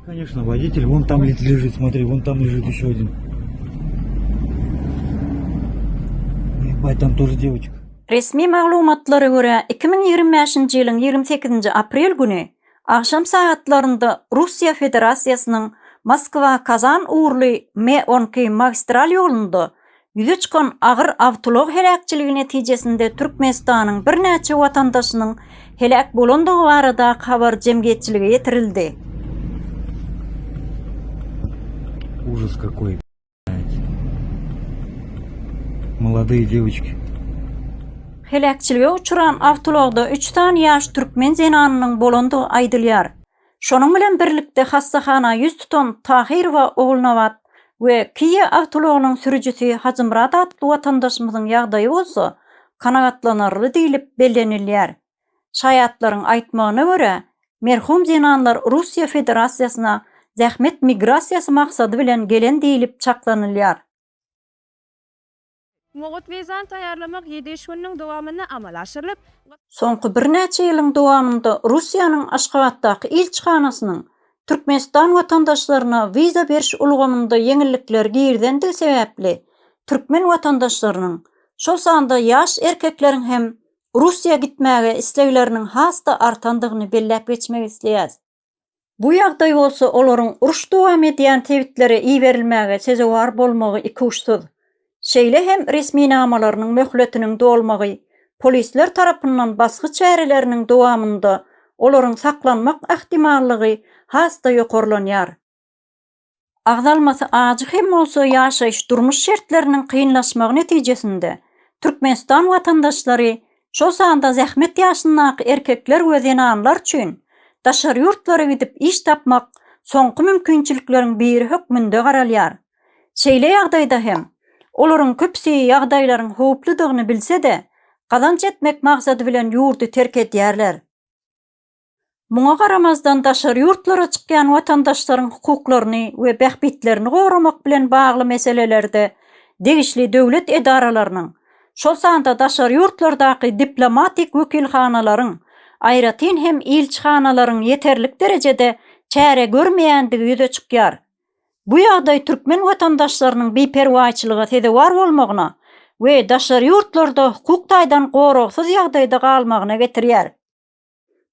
Конечно, водитель, вон там лежит, смотри, вон там лежит еще один. Ебать, там тоже девочка. Resmi maglumatlara görä, 2025-nji ýylyň 28-nji aprel güni agşam sagatlarynda Russiýa Federasiýasynyň Moskwa-Kazan ugurly M 12 magistral ýolunda Ýüze çykan agyr awtoulag heläkçiligi netijesinde Türkmenistanyň birnäçe watandaşynyň heläk bolandygy baradaky habar jemgyýetçilige ýetirildi. Ужас какой, блядь. Молодые девочки. Heläkçilige uçran awtoulagda üç sany ýaş türkmen zenanynyň bolandygy aýdylýar. Şonuň bilen birlikde hassahana ýüz tutan Tahyrowa Ogulnabat we Kia awtoulagynyň sürüjisi Hajymyrat atly watandaşymyzyň ýagdaýy bolsa kanagatlanarly diýlip bellenilýär. Şaýatlaryň aýtmagyna görä, merhum zenanlar Russiýa Federasiýasyna zähmet migrasiýasy maksady bilen gelen diýlip çaklanylýar. Mugt wizany taýýarlamak ýedi iş gününiň dowamynda amala aşyrylyp, Soňky birnäçe ýylyň dowamynda Russiýanyň Aşgabatdaky ilçihanasynyň Türkmenistan watandaşlaryna wiza beriş ulgamynda ýeňillikleri girizendigi sebäpli, türkmen watandaşlarynyň, şol sanda ýaş erkekleriň hem Russiýa gitmäge islegleriniň has-da artandygyny belläp geçmek isleýäris. Bu ýagdaý bolsa olaryň uruş dowam edýän sebitlere iberilmäge sezewar bolmagy ikuçsuz. Şeýle hem resminamalarynyň möhletiniň dolmagy, polisler tarapyndan basgy çäreleriniň dowamynda olaryň saklanmak ähtimallygy has-da ýokarlanýar. Agzalmasy ajy hem bolsa ýaşaýyş-durmuş şertleriniň kynlaşmagy netijesinde Türkmenistan watandaşlary, şol sanda zähmet ýaşyndaky erkekler we zenanlar üçin daşary ýurtlara gidip iş tapmak soňky mümkinçilikleriň biri hökmünde garalýar. Şeýle ýagdaýda hem, olaryň köpüsi ýagdaýlaryň howpludygyny bilse-de, gazanç etmek maksady bilen ýurdy terk edýärler. Muňa garamazdan daşary ýurtlara çykýan watandaşlaryň hukuklaryny we bähbitlerini goramak bilen bagly meselelerde degişli döwlet edaralarynyň, şol sanda daşary ýurtlardaky diplomatik wekilhanalaryň, aýratyn hem ilçihanalaryň ýeterlik derejede çäre görmeýändigi ýüze çykýar. Bu ýagdaý türkmen watandaşlarynyň biperwaýçylyga sezewar bolmagyna we daşary ýurtlarda hukuk taýdan goragsyz ýagdaýda galmagyna getirýär.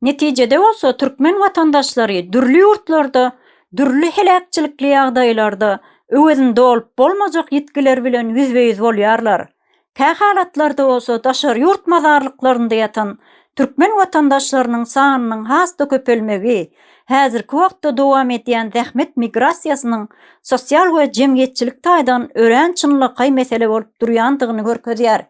Netijede bolsa türkmen watandaşlary dürli ýurtlarda dürli heläkçilikli ýagdaýlarda öwezini dolup bolmajak ýitgiler bilen ýüzbe-ýüz bolýarlar. Kähalatlarda bolsa daşary ýurt mazarlyklarynda ýatan türkmen watandaşlarynyň sanynyň has-da köpelmegi, häzirki wagtda dowam edýän zähmet migrasiýasynyň sosial we jemgyýetçilik taýdan örän çynlakaý mesele bolup durýandygyny görkezýär.